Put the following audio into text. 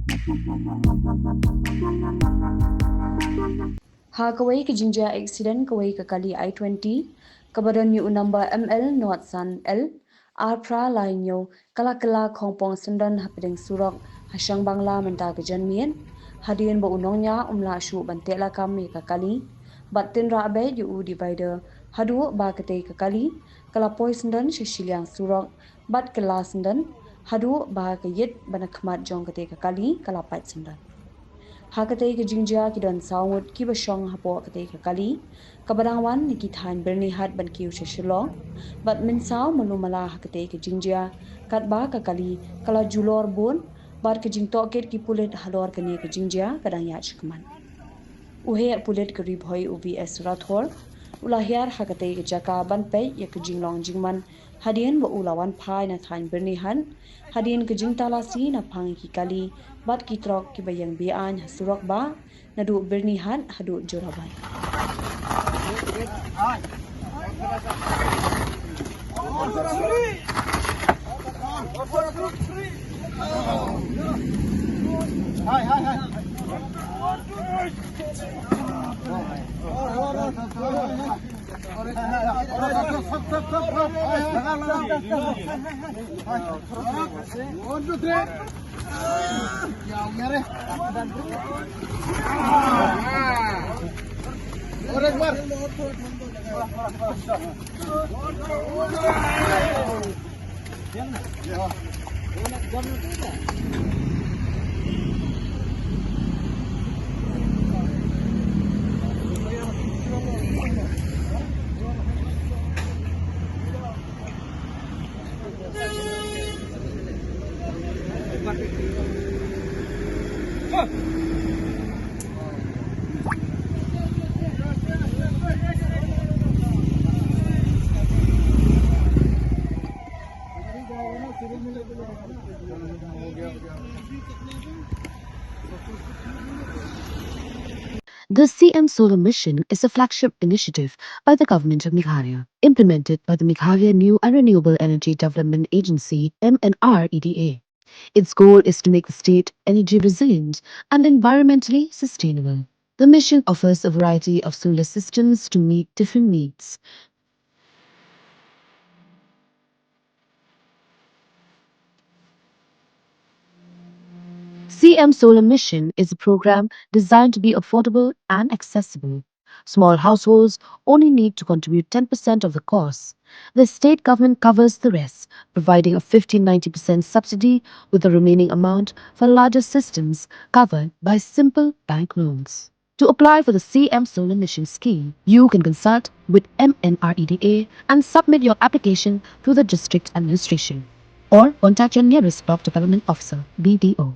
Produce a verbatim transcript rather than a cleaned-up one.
Ha kawei ka jingjia accident kawei ka kali i twenty kaba don ïa u number M L not san L ar phra lai hynñiew ka la kylla khongpong syndon hapdeng surok ha Shangbangla mynta ka janmiet, hadien ba u nongñiah um lah shuh ban teh lakam ïa ka kali, bad tynrah beit ïa u divider haduh ba katei ka kali ka la poi syndon sha shiliang surok bad kylla syndon haduh ba ka ïit ba na khmat jong katei ka kali ka la pait syndon. Ha katei ka jingjia ki don saw ngut kiba shong hapoh katei ka kali kaba dang wan na ki thaiñ Byrnihat ban kiew sha Shillong, bad mynsaw malu mala ha katei ka jingjia katba ka kali ka la julor bun, bad ka jingtohkit ki pulit halor kane ka jingjia ka dang ïaid shakhmat. U heh pulit ka Ri Bhoi u V S Rathore u la hiar ha katei ka jaka ban peit ïa ka jinglong jingman hadien ba u la wan phai na thaiñ Byrnihat hadien ka jingtalasi na phang ki kali bad ki trok kiba ïeng be-aiñ ha surok bah naduh Byrnihat haduh Jorabat. The C M Solar Mission is a flagship initiative by the Government of Meghalaya, implemented by the Meghalaya New and Renewable Energy Development Agency, M N R E D A. Its goal is to make the state energy resilient and environmentally sustainable. The mission offers a variety of solar systems to meet different needs. C M Solar Mission is a program designed to be affordable and accessible. Small households only need to contribute ten percent of the costs. The state government covers the rest, providing a fifty ninety percent subsidy, with the remaining amount for larger systems covered by simple bank loans. To apply for the C M Solar Mission scheme, you can consult with M N R E D A and submit your application through the district administration, or contact your nearest block development officer, B D O.